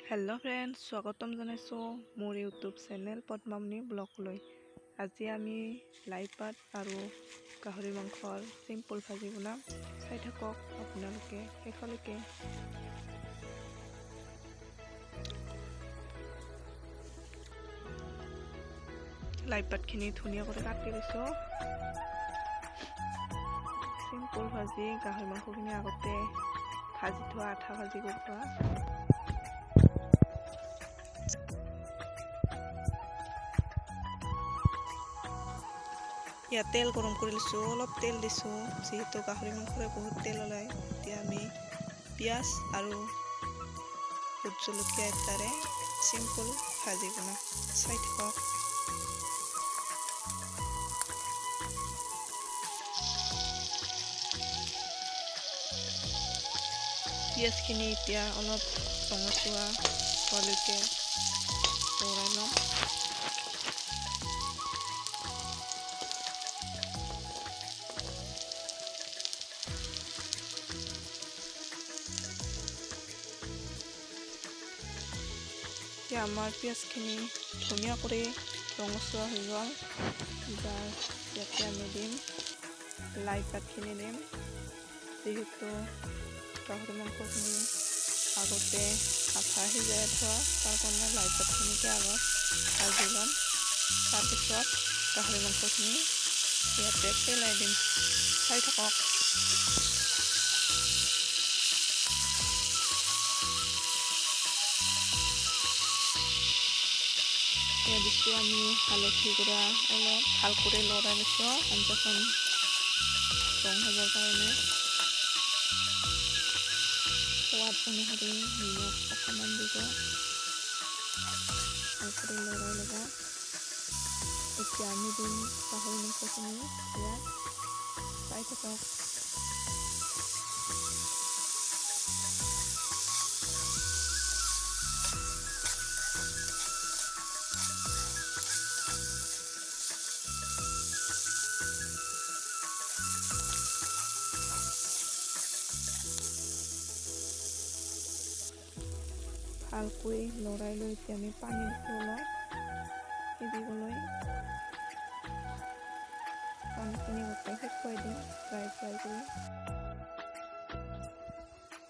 Hello' friends, স্বাগতম জনাইছোঁ মোৰ ইউটিউব চেনেল পদ্মামণি ব্লগলৈ। আজি আমি লাই পাত আৰু গাহৰি মাংসৰ চিম্পল ভাজি বনাম। চাই থাকক আপোনালোকে শেষলৈকে। লাই পাতখিনি ধুনীয়া কৰি কাটি লৈছোঁ। চিম্পল ভাজি, গাহৰি মাংসখিনি আগতে ভাজি থোৱা, আঠা ভাজি কৰি থোৱা। ইয়াত তেল গৰম কৰি লৈছোঁ, অলপ তেল দিছোঁ, যিহেতু গাহৰি মাংসৰে বহুত তেল ওলায়। এতিয়া আমি পিঁয়াজ আৰু ভোট জলকীয়া এটাৰে চিম্পল ভাজি বনাম, চাই থাকক। পিঁয়াজখিনি এতিয়া অলপ ৰঙচুৱা হোৱালৈকে লৰাই ল'ম। এতিয়া আমাৰ পিঁয়াজখিনি ধুনীয়া কৰি ৰঙচুৱা হৈ গ'ল। এইবাৰ ইয়াতে আমি দিম লাই পাতখিনি দিম। যিহেতু গাহৰি মাংসখিনি আগতে আঠা সিজাই থোৱা, তাৰ কাৰণে লাই পাতখিনিকে আগত ভাজি ল'ম। তাৰপিছত গাহৰি মাংসখিনি ইয়াতে পেলাই দিম, চাই থাকক। ইয়াত দিছোঁ আমি হালধি গুড়া, অলপ ভাল কৰি লৰাই লৈছোঁ আঞ্জাখন ৰং হ'বৰ কাৰণে। সোৱাদ অনুসৰি নিমখ অকণমান দিব, ভাল কৰি লৰাই ল'ব। এতিয়া আমি দিম গাহৰি মাংসখিনি ইয়াত, চাই থাকক। ভালকৈ লৰাই লৈ এতিয়া আমি পানী দিছোঁ অলপ সিজিবলৈ। পানীখিনি গোটেই শুকুৱাই দিম ড্ৰাই ফ্ৰাই কৰি।